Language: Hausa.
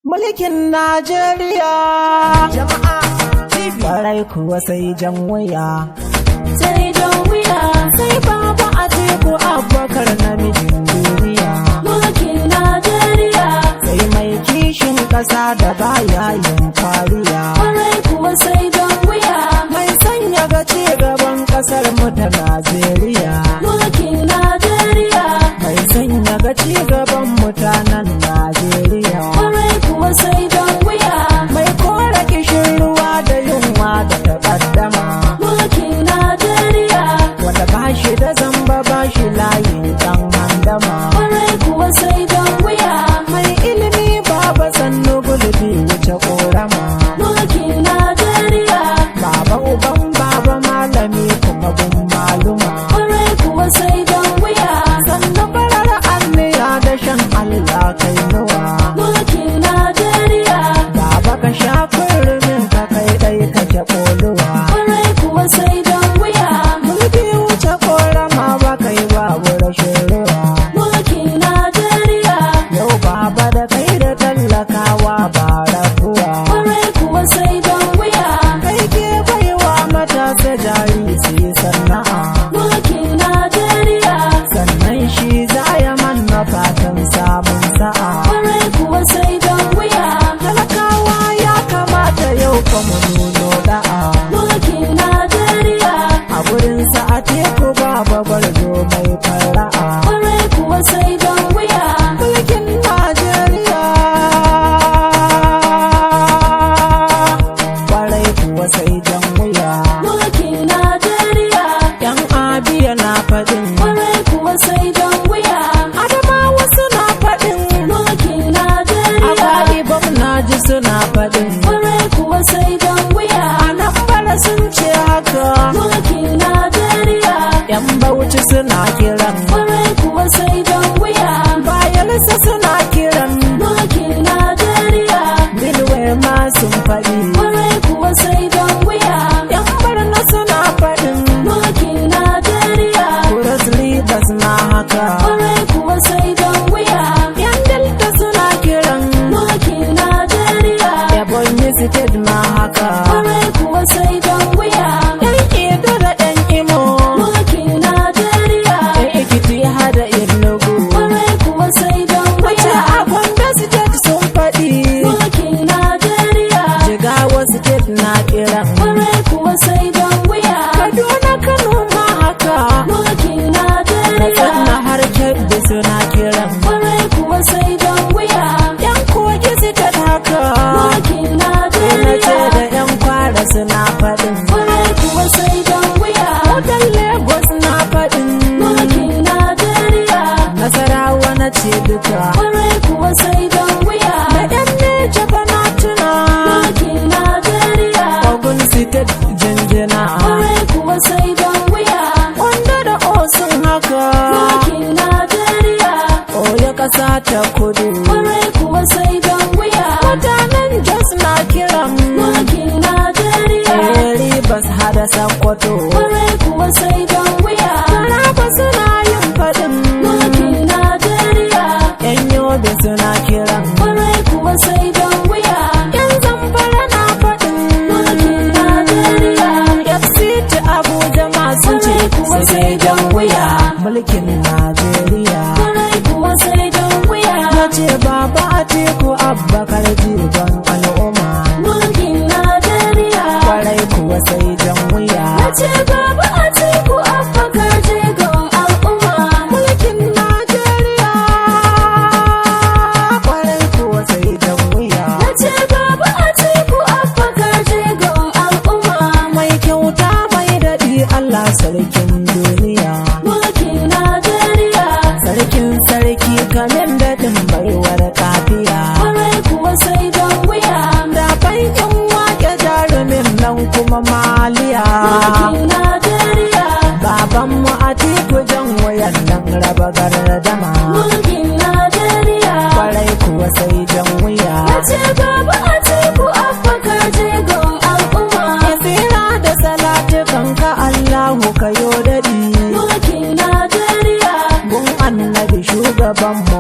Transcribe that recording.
Mulkin Najeriya. Jama'a TV. Kwarai kuwa sai jan wuya. Sai jan wuya. Sai Baba Atiku Abubakar namijin duniya. Mulkin Najeriya. Sai mai kishin ƙasa da baya yin fariya. Kwarai kuwa sai jan wuya. Mai sanya ga ci gaban ƙasar mu ta Najeriya. Mulkin Najeriya. Mai sanya ga ci gaban mutanen Najeriya. Kwarai kuwa sai jan wuya. Mai kora kishin ruwa da yunwa da taƙaddama. Mulkin Najeriya. Wata bashi da zamba bashi layin ɗan handama. Kwarai kuwa sai jan wuya. Mai ilimi baba sannu gulbi wuce korama. Mulkin Najeriya. Baba uban baba malami kuma gun maluma. Kwarai kuwa sai jan wuya. Sannu farar anniya da shan Allah kai nuwa. Mulkin Najeriya. Baba ka sha kurmin ka kai ɗai kake ƙoluwa. Kwarai kuwa sai jan wuya. Mulki wuce korama ba kai babu rashin ruwa. Mulkin Najeriya. Yau baba da kai da tallakawa ba rabuwa. Kwarai kuwa sai jan wuya. Kai ke baiwa matasa jari su yi sana'a. Mulkin Najeriya. Sannan shi za ya manna fatan samun sa'a. Kwarai kuwa sai jan wuya. Talakawa ya kamata yau fa mu nuno da'a. Mulkin Najeriya. A gurin sa a teku baba gwarzo mai fara'a. Kwarai kuwa sai jan wuya. Mulkin Najeriya. Kwarai kuwa sai jan wuya. Mulkin Najeriya. Yan abiya na faɗin. Kwarai kuwa sai jan wuya. Adamawa suna faɗin. Mulkin Najeriya. Akwai Ibom na ji suna faɗin. Kwarai kuwa sai jan wuya. Anambra sun ce haka. Mulkin Najeriya. Yan Bauchi suna kiran. Kwarai kuwa sai jan wuya. Bayelsa suna kiran. Mulkin Najeriya. Benue ma sun faɗi. Kwarai kuwa sai jan wuya. Yan Borno suna faɗin. Mulkin Najeriya. Cross Rivers ma haka. Kwarai kuwa sai jan wuya. Yan Delta suna kiran. Mulkin Najeriya. Ebonyi State ma haka. Kwarai kuwa sai jan wuya. Yan Edo da yan Imo. Mulkin Najeriya. Yan Ekiti hada Enugu. Kwarai kuwa sai jan Wace wuya. a Gombe State sun faɗi. Mulkin Najeriya. Jigawa State na kiran. Kwarai kuwa sai jan wuya. Kaduna Kano ma haka. Mulkin Najeriya. Katsina har Kebbi suna kiran. Kwarai kuwa sai jan wuya. Yan Kogi State haka. Mulkin Na ce Najeriya. da yan Kwara suna faɗin. Kwarai kuwa sai jan wuya. Mutan Lagos na faɗin. Mulkin Najeriya. Nasarawa na ce duka. Kwarai kuwa sai jan wuya. Da yan Neja fa na tuna. Mulkin Najeriya. Ogun State jinjina. Kwarai kuwa sai jan wuya. Wanda da Osun haka. Mulkin Najeriya. Oyo ƙasa ta kudu. Kwarai kuwa sai jan wuya. Mutanen Jos na kiran. Mulkin Najeriya. Rivers hada Sokoto. Kwarai kuwa sai jan wuya. Taraba suna yin faɗin. Mulkin Najeriya. Yan Yobe suna kiran. Kwarai kuwa sai jan wuya. Yan Zamfara na faɗin. Mulkin Najeriya. FCT Abuja masu ce Kwarai kuwa sai jan wuya. Mulkin Najeriya. Kwarai kuwa sai jan wuya. Na ce Baba Atiku Abubakar jigon al'umma. Mulkin Najeriya. Kwarai kuwa sai jan wuya. Na ce Baba Atiku Abubakar jigon al'umma. Mulkin Najeriya. Kwarai kuwa sai jan wuya. Na ce Baba Atiku Abubakar jigon al'umma. Mai kyauta mai daɗi Allah sarkin duniya. Mulkin Najeriya. Sarkin sarki kamin daɗin baiwar kafiya. Kwarai kuwa sai jan wuya. Da bankin wake jarumin nan kuma maliya. Mulkin Najeriya. Babanmu Atiku jan wuyan nan raba gardama. Mulkin Najeriya. Kwarai kuwa sai jan wuya. Na ce Baba Atiku Abubakar jigon al'umma. Tsira da salatukan ka Allahu kayo daɗi. Mulkin Najeriya. Gun annabi shugaban mu